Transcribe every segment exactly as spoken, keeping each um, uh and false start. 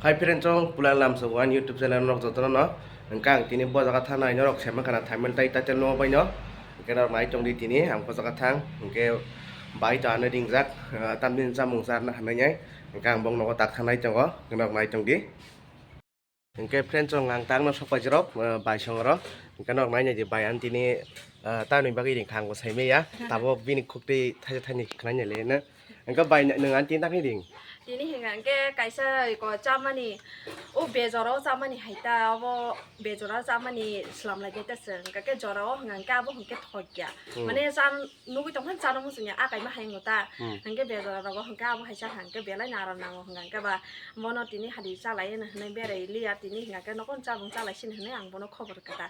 Hi friends, chong Pulai Lamso One YouTube channel norok jotono no. Hwnkhe ang tini bo jaga thanai norok sema khana thumbnail tai title no bai no. Hwnkhe norok nai tong di tini ang bo jaga thang. Hwnkhe bai to ano ringjak, ah, tamni chamung charna hanai nai. Hwnkhe ang bong nogo tak thanai tongo. Hwnkhe norok nai tong di. Hwnkhe friends, chong ang tangno sok pai jerok, ah, bai songoro. Hwnkhe norok nai nai di bai ang tini, ah, tamni bagwi ring kha ang bo sai maya. Tabok bini khuk twi thaisa thaini khnai nai le no. Hwnkhe bai nwng ani tini takni ring? Tini hwnkha hwnkhe kaisa iko chamani, o bejora o chamani hai ta, obo bejora o chamani slam lai khe ta se hwnkha khe jora o hwnkha hwnkhe abo hwnkhe thok ya. Hmm. Mane chan nugui tong khan chano muchung ya, a kaima hai wng ta. Hmm. Hwnkhe bejora rogo hwnkhe abo hai cha hwnkhe belai naram nango hwnkha hwnkhe ba bono tini hadi cha lai hwnwi berai li ya tini hwnkha hwnkhe nokon chabung cha lai sini hwnwi ang bono khobor kha ta.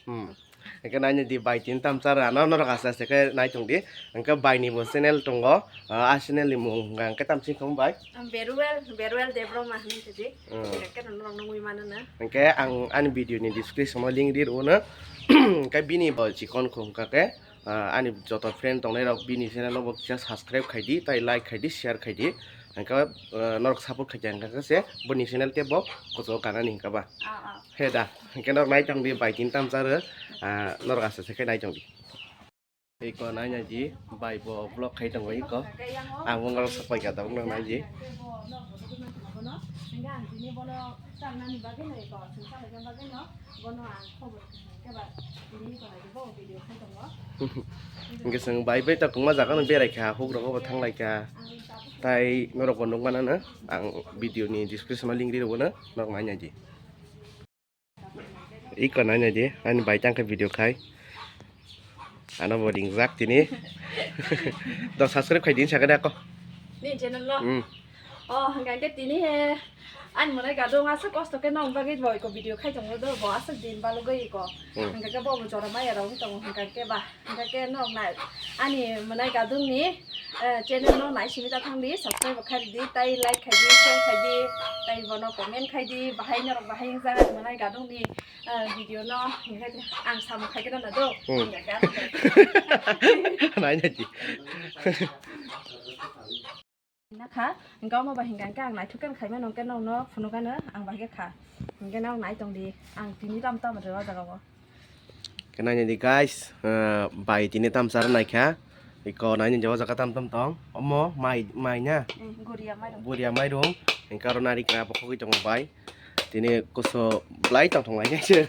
Hmm. Hwnkhe naina di bai tini tam chara ano norok aste aste khe nai tong di. Hwnkhe bai ni bo channel tongo. Ah, a channel ni mung hwnkha hwnkhe tam chini thung bai? Ang Beruel, Beruel Debbarma hwnwi se di. Hmm. Hwnkhe norok nugui mano na. Hwnkhe ang ani video ni description o link ri rw no. Hwnkhe bini bo chikon khum hwnkha khe, ah, ani joto friend tongnai rok bini channel o bo kisa subscribe khai di, tai like khai di, share khai di. Hwnkhe, ah, norok support khai khe hwnkha khe se boni channel tei bo kocho kanani hwnkha ba. Ah, ah. He da, hwnkhe norok nai tong di bai tini tam chara, ah, norok aste aste khe nai tong di. Iko nai nai di, bai bo vlog khai tongo iko. Ang bo norok sok pai kha tabuk norok nai di. Hwnkhe chwng bai bai ta kwma jaga no berai kha, huk rogo bo thang lai kha. Tai norok bo nuk mano no, ang video ni description o link ri rw no, norok nai nai di. Iko nai nai di, ani bai tang khe video khai. Ano bo ringjak tini. Do subscribe khai din sakhe da ko. Ni channel lo? Hmm. Oh, hwnkha hwnkhe tini he ani mwnai gadung aswk kosto khe nong bagwi bo iko video khai tongo do, bo aswk din balugwi iko. Hmm. Hwnkha hwnkhe bo bo jora maya rok wng tongo hwnkha hwnkhe ba. Hwnkha khe norok nai ani mwnai gadungni, eh, channel no nai simi ta thang di, subscribe khai di, tai like khai di, share khai di, tai bono comment khai di, bahai norok bahai wngjak ani mwnai gadungni, eh, video no hwnkhe ang samung khai khe no na do. Hmm. Hwnkha khe. Nai nai di. Nakha, hwnkhe omo bai hwnkha hwnkhe ang naithok khe khaima nung khe nokno phunukgano ang bai khe kha. Hwnkhe nok nai tong di, ang tini tam tam rw o jaga o. Khe nai nai di guys, ah, bai tini tam chara nai kha. Iko nai nai di o jaga tam tam tong. Omo mai, mai na? Eh, guria mairung. Guria mairung. Hwnkhe aro narikra bo khogwi tongo bai. Tini koso blai tong thong lai khe se.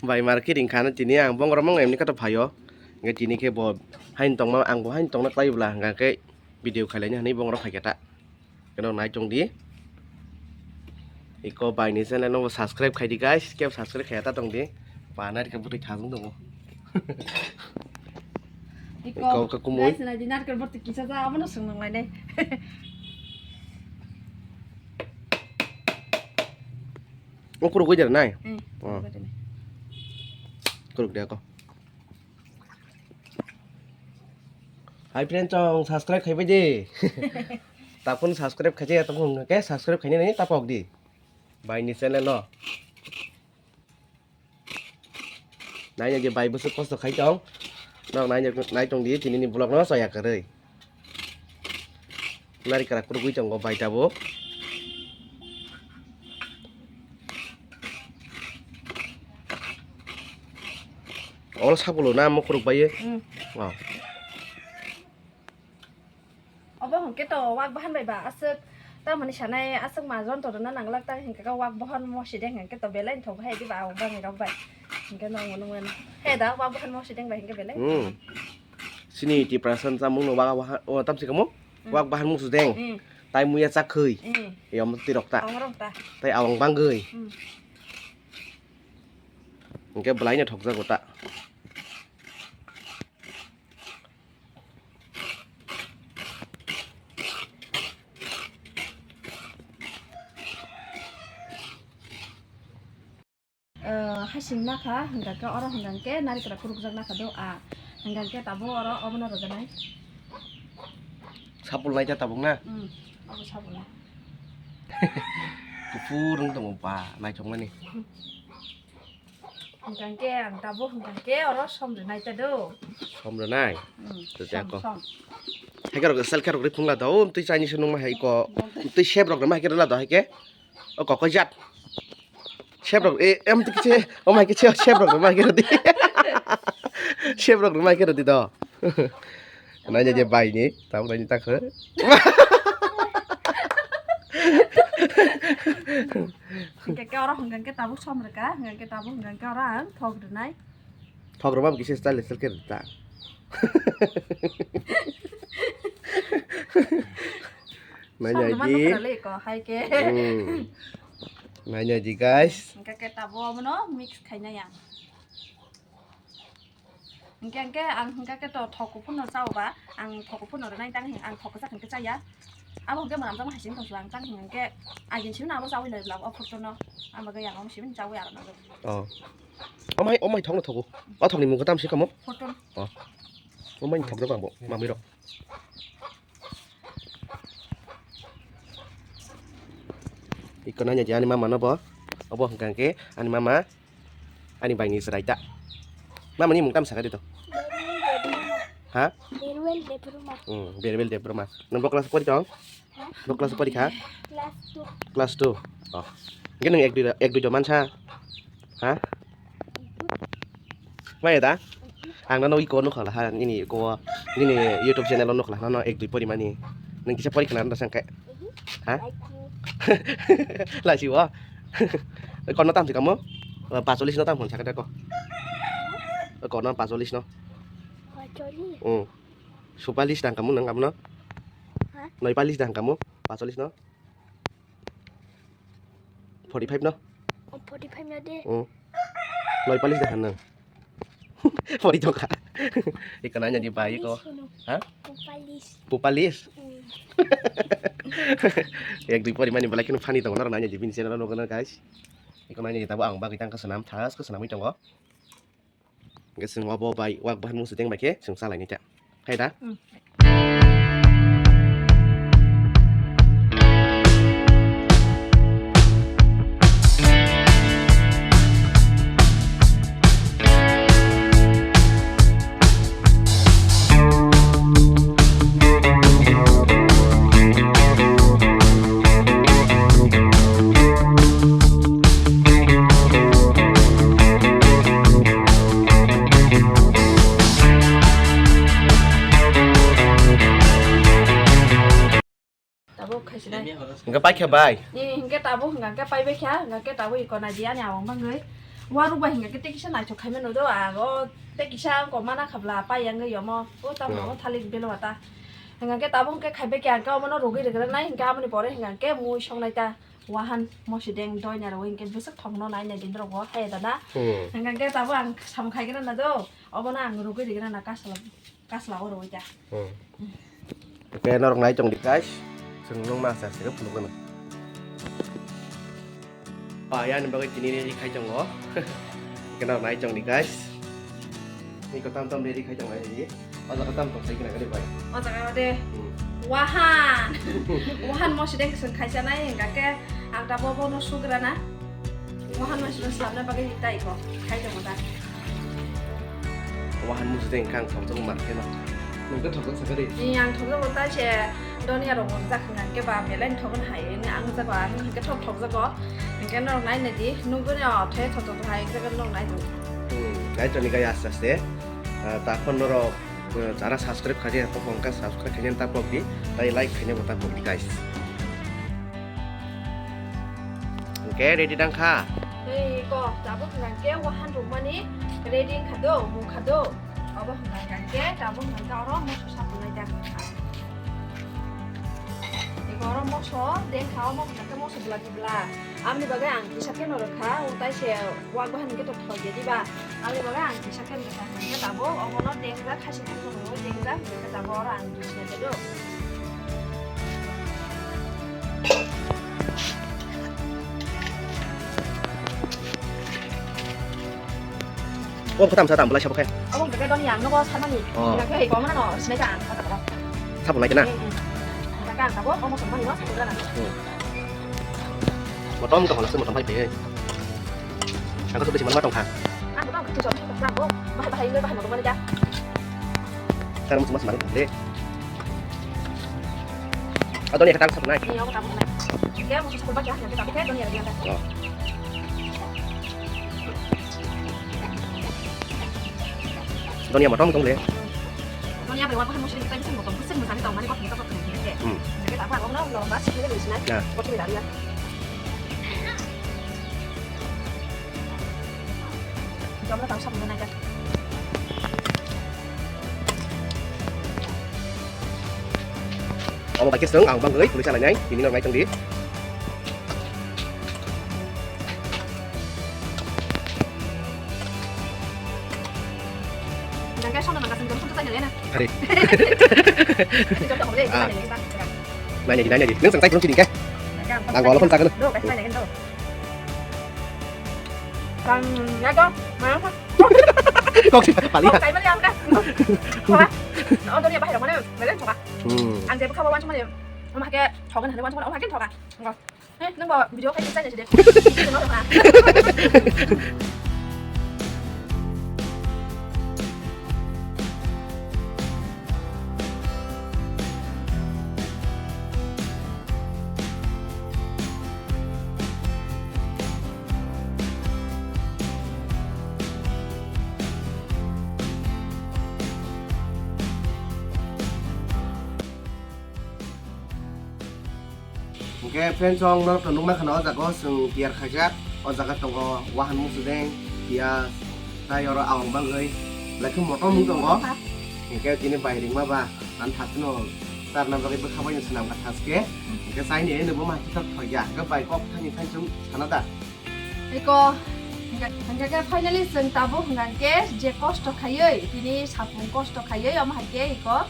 Bai market ring kha no tini ang bongorok mong emni khe to phaio. Hwnkhe tini khe bo haino tongma ang bo haino tongna khlai bwla hwnkha khe video khailai ni hwnwi bongorok phaikha ta. Keno nai tong di. Iko bai ni channel no subscribe khai di guys. Kebo subscribe khai ta tong di. Ba nai khe bwtwi thajwng tongo. Iko, iko khe kumui. Guys, nai di narikol bwtwi kisa ja abono swng nang lai nai. O kuruk goi der nai? Hmm, oh. Kuruk goi der nai. Kuruk de ko. Hi friend, chong subscribe khai bai di. Tapun subscribe khai ya, tapun ke subscribe khai ni tapok di. Bai ni channel no. Nai je bai bwswk kosto khai tong. Nok nai, nai tong di tini ni vlog no soya kwrwi. Nari kara kurugwi tongo bai tabuk. Olo sabulo na mukhuruk bai. Hmm. Oh. Obo hwnkhe to wak bahan bai ba aswk tamoni sanai aswk ma jonto rwna nanglak ta hwnkhe wak bahan mosideng hwnkhe to belai thok hai diba ang bangwi rok bai hwnkhe nongmo nungmano he da wak bahan mosideng bai hwnkhe belai. Hmm. Sini Tiprasa chamung no wak bahan o tamsi kamo. Hmm. Wak bahan mosideng. Hmm. Tai muya chakhwi. Hmm. Yom tirok ta. Ong rok ta. Tai awang bangwi. Hmm. Hwnkhe belai no thokjago ta. Eh, hasing nakha, hwnkha khe oro hwnkha khe narikra kurukjak nakha do, a, hwnkha khe tabuk oro obono rwjaknai. Sapul nai ta tabuk na? Hmm, obo sapul nai. Kuphur wng tongo ba, naithokmani. Hwnkha khe ang tabuk hwnkha khe oro som rwnai ta do. Som rwnai? Hmm, to som, jako. Som. Hai khe rok sal khe rok ri phung la do, twi Chinese nung ma hai ko. Twi sep rok ma hai khe rwla do hai khe. O kok jat. Chef rok, e, em to kiche, o mai kiche, chef rok mai kero di. Chef rok mai kero di do. Nanya je bai ni, tabuk nanya ta khe. Hingke ke oro hingke ke tabuk som rwka, hingke ke tabuk hingke ke oro ang thok rwnai. Thok rwma kisa style style khe rwta. Nanya ji. Hai ke. Hmm. Nanya ji guys. Hingke ke tabuk omono mix khainai ang. Hingke, hingke ang hingke ke to thok kuphurno chao ba, ang thok kuphurno rwnai tang hing, ang thok kwchak hingke chaya. Abo hingke mwnam jang hai sing tong ang tang hingke agin sini abo chawi lai labo o photo no. Ang bagwi ang omo sini chawi aro no. Oh. Omai, omai thok no thogo. O thok ni mung kwtam si kamo? Photo. Oh. Omai thok no bang bo, mami rok. Iko nanya je ani mama no bo. Obo hingka hingke ani mama ani bai ni chwrai ta. Mama ni mung tam saka di to. Ha? Beruel Debruma. Hmm, Beruel Debruma. Nang bo class pori tong? Ha? Bo class pori kha? Class two. Class two. Oh. Hingke nang ek dui, ek dui do mansa? Ha? Maya da? Ang nono iko nukha laha nini iko nini YouTube channel o nukha laha no ek dui pori mani. Nang kisa pori khna da sangkhe. Ha? Laisi wa. Kono tam sikamo? Pacholis no tam hon sakhe ko. Kono pacholis no. Pacholis. Hmm. Supalis dang kamu nang kamu no? Ha? Noi palis dang kamu? Pacholis no? Forty five no? Oh, forty five no de. Hmm. Noi palis dang nang. Forty tongkha. Iko nanya di bai iko. Palis hono. Ha? Pupalis. Pupalis. Hmm. Ek dui pori mani belai kheno funny tongo naro nanya di bini channel o nukgwno guys. Iko nanya di tabo ang bagwi tangkha swnam thas khe swnamwi tongo. Hingke chwng obo bai wak bahan mung siteng bai khe chwng chalaini ta. Hai da? Hmm. Tabuk khaisi nai. Hingke paikha bai. Ni hingke tabuk hingke pai bai kha, hingke tabuk iko nai di ani awang bangwi. Waru bai hingke tei kisa naithok khaimano do, ago tei kisa wngkok mana khabla pai yangwi yomo. O tamo, hmm, o thalik belo wata. Hingke tabuk hingke khaibai kha, hingke omono rugwi rwgwrwk nai, hingke aboni pore hingke mui songnai ta. Wahan mosideng doina rwui hingke bwswk thokno nai nai din rok bo hai da na. Hmm. Hingke tabuk ang samung khai gra na do, obono ang rugwi rwgwrwk na kasla. Kasla oro wita. Hmm. Oke, norok nai tong di guys. Chwng nung ma sa se phunuk gana. Ba, yani bagwi tini ready khai tongo. Oke, norok nai tong di guys. Ni ko tam tam ready khai tong nai di. O jaga tam tong sai kina gari bai. O jaga de. Hmm. Wahan. Wahan mosideng seng khai sanai hingka ke ang ta bobo no sugra na. Wahan masi no slamna bagwi ta iko khai tongo ta. Wahan masi tei wngkha ang thokjak mar khe no. Nung khe thokjak sakha di. Ni ang thokjak bo ta se donia rok wngkha hingkha khe ba belai thokgwn hai ni ang jago ang hingkhe thok thokjago. Hingkhe norok nai nai di nugwi no thai thok thok hai jaga norok nai di. Hmm, nai toni kai aste aste. Ah, ta phone norok, eh, jara subscribe khaijak, tong kha subscribe khaina ta pok di, tai like khaina bo ta pok di, guys. Hingke ready dang kha? Ei, ko, tabuk hingke wahan rukmani ready kha do, mung kha do. Obo hingke tabuk hingke oro moso sapunai da kha. Iko oro moso deng kha, omo hingke moso bla di bla. Amni bagwi ang kisa khe no rwkha, o tai se wak bahan hingke to thoi ya diba. Amni bagwi ang kisa khe rwkha hingke tabuk omono dengjak, khasi khasi rwui dengjak, hingke tabuk oro ang dusina khe do. O khe tamsa tang belai sabo khe. Obo hingke doni ang nogo samani. Oh. Hingke khe iko mano no sinai ta ang kata kata. Sabo nai kena. Hingke ang tabuk omo samani no sabo kata. Hmm. Motom to hola se motom pai pe. Ang ko bisi manma tong kha. Ang ko tong kha tong kha ko. Bahai bahai le bahai motom mani ja. Kar mo mas mal le. Adoni kata sabunai. Ini aku tabuk nai. Dia mau sekolah baca, nanti tapi kayak dunia dia. Oh. Donia motong tong le. Donia bai wa bahai musri kita bisa motong, bisa musri tong mani kok kita kok kena. Hmm. Jadi apa, aku mau lomba sih, kita bisa. Ya. Kok kita lihat. Jom lah, tahu sama naga. Omo bai khe chwng ang bangwi khului chalainai, tini nok nai tongdi. Jang khe sono nang kasing jom sono chai nai na. Hari. Jom to hole, ah, chai nai na. Nai nai di, nai nai di. Nung sang chai jom sini khe. Ang wala phone chagano. Do, kai chai nai do. Kang ya do, ma. Kok sih, pali. Kok kai mali ang ka. Kok. Oh, do ya bahai mana? Mana coba. Hmm. Ang jadi kawan cuma dia. Om hake thogan, hake wan cuma om hake thogan. Enggak. Eh, nang bawa video kayak gitu aja deh. Gitu loh, Kak. Hingke friends, ang norok no nukna khana o jaga o chwng tiyar khaijak, o jaga tongo wahan musudeng, piyaj, tai oro awang bagwi, belai khe motom wng tongo. Hingke tini bai ringma ba, ang thasno charna bagwi bwkha bai no swnam kha thaske, hingke chaini eno bo ma khe thok thok ya, hingke bai kok thani thani chwng sana da. Eko, hingke, hingke khe finally chwng tabuk hingke je kosto khaiwi, tini sapung kosto khaiwi, omo hai khe eko,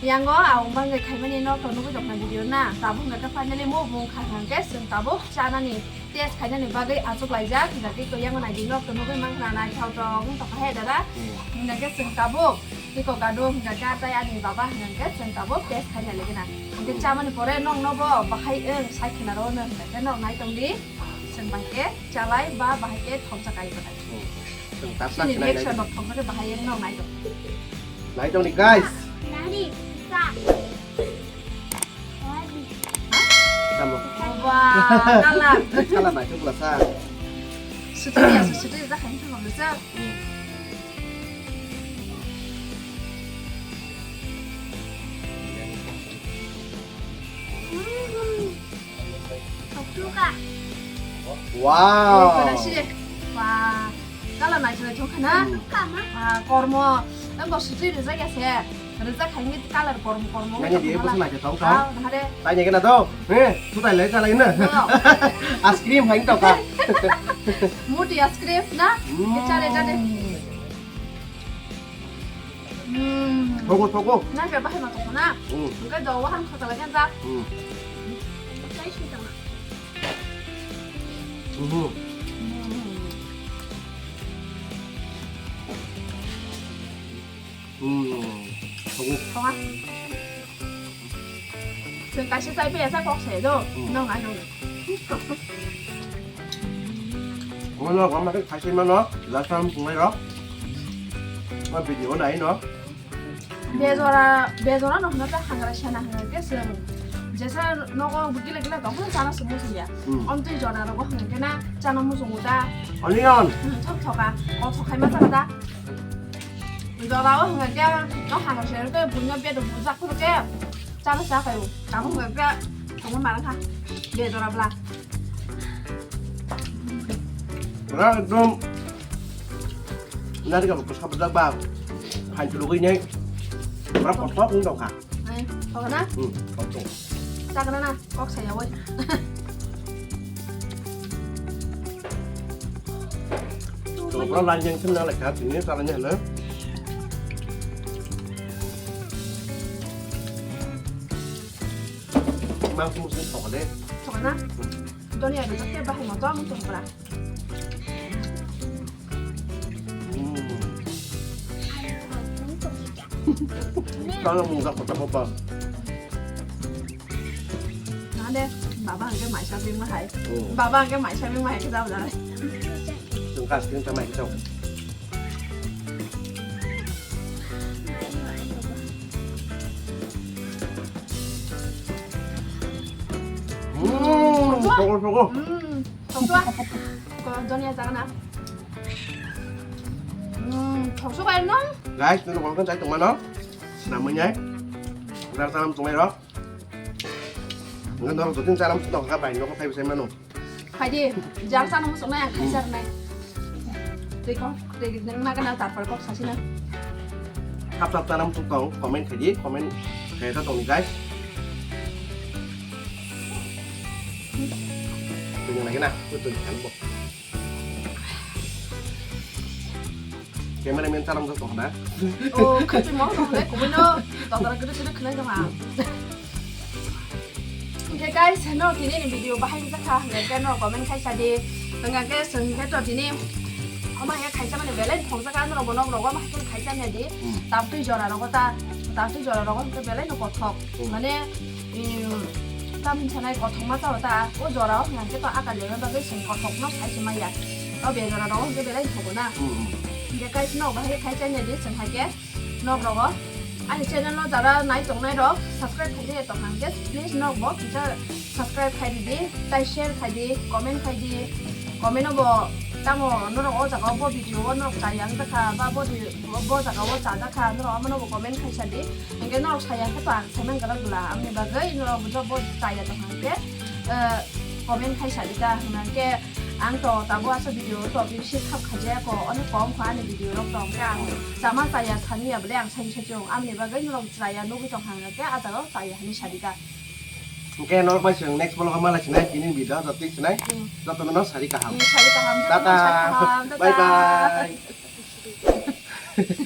yango awang bangwi khaimani nok to nugwi tongkha video na, tabuk hingke khe finally mo bung kha hingke chwng tabuk chanani test khainani bagwi achuk laijak, hingke khe yango naidi nok to nugwi mankha naithok tok wng tongkha he dada, hmm, hingke khe chwng tabuk eko gado hingke khe tai ani baba hingke khe chwng tabuk test khaina lagina, hingke hmm, chamani pore nok no bo bahai wng sai khna rw no hingke khe nok nai tongdi. Chwng bai khe chalai ba bahai khe thomsa kai bwtai. Hmm. Chwng tak tak chini khe nai nai reaction rok thomsa khe bahai wng nai tong. Nai tong ni guys. Nari, sa. Samo. Wah, kalar. Kalar nai tong pula sa. Sutu ya, sutu ya, tak hanya sama besar. Hmm. Wow. Wah, kalar naithok naithok khana. Hmm. Wah, kormo, ang bo sutwi rijak ya se. Rijak khaini kalar kormo kormo. Nani di bosa naithok tong tong. Ah, hare. Tai nege na do. He, sutai lai chalai na. Oh. Ice cream hai tong ka. Muti ice cream na? Hmm. Chale chale. Hmm. Thogo, thogo. Na khe bahai ma tongkha na? Hmm. Hingke do wahan khotala khe jak. Hmm. Chai sui tongma. Mhm. Hmm. Hmm. Thogo. Thogo. Chwng kaisa chai phaiya sa kok se do. Hmm. Nong nai nong. Omo no gom khe khai se mano, last time pungai rok. Ma video nai no. Bejora, bejora no hwnba hangra sana hwnga khe chwng. Jesa nogo gila gila tong phano chana se muchung ya. Hmm. Omtwi jora rogo hwnga khe na chana muchungo da. Onion. Hmm, thok thoka. O thokai ma chana da. Jora o hwnga khe no hangra se khe buino bedo bujak phuru khe. Chana sa kayo. Tamo hwnga khe tongma marang kha. Bejora bla. Pura ekdom nari ka bwsa bwsa ba hai chulugwi nai pura kothok wng tongkha. Hai, kok na? Hmm, kothok. Chakna na, kok saya woi. Chwng pura lain yang sini nalai kha, tini chana ni hana. Mang sini sini thok de. Thok na? Hmm. Doni ada tak ya bahai motor motor pura. Hmm. Kalau mau nggak kota apa? Nade, baba hangke maisa bing mahai. Oh. Baba hangke maisa bing mahai kita udah. Tungkas kini tamai kita. Sogo, sogo. Hmm, thoksuwa. Ko jonia jagana. Hmm, thoksuwa no? Guys, nini kokno chai tongmano. Sinamwi nai. Dar tanam tongnai rok. Ngan dor jotin chanam tong kha bai no khai sai mano. Phaidi, jang chana muchungnai ang khaisa rwnai. Tei kok, tei nang nagana tarpor kok sasina. Thap thap tanam tuk tong, comment khaidi, comment khaida tongni guys. Tui nang nagana, tui tui kan bo. Cameraman charang jok tong na. Oh, khachi mo tong le, kubuino, totara gede gede khlai tong ha. Hingke guys, no tini ni video bahai wngkha, hingke no comment khai sadi. Hingke guys, hingke to tini, omo hingke khaisa mani belai thong jaka, no bono rogo ma hakhe khaisa mani di. Hmm. Tabtwi jora rogo ta, tabtwi jora rogo hingke belai no kothok. Hmm. Mane, em, tamni sanai kothok ma chao ta, o jora o hingke to akal lema bagwi sing kothok no sai se maya. O be jora rogo hingke belai thogo na. Hmm. Hingke guys, no bahai khaisa mani di, sing haike. Nok rogo ani channel no jara nai tongnai rok subscribe khai de tong hang ke please nok bo kisa subscribe khai di, tai share khai di, comment khai di, comment no bo tamo norok o jaga o bo video o norok chaya wng jakha ba bo di bo jaga o cha jakha norok amo no bo comment khai sa di, hingke norok saya khe to ang sai man gana bwla amoni bagwi norok bo bo chaya tong hang ke, eh, comment khai sa di ta hingke ang to tabo asa video to bisi khap khai jaya ko onek kom kha ani video rok tong ke ang. Chama chaya sani ya bole ang sani sachung. Amni bagwi norok chaya nugwi tong hang khe a jaga o chaya hinwi sadi ta. Hingke norok bai chwng next vlog o malai sinai tini video joto sinai. Hmm. Joto no sari kaham. Hmm, sari kaham, joto no Tata. Sari kaham. Tata. Bye bye.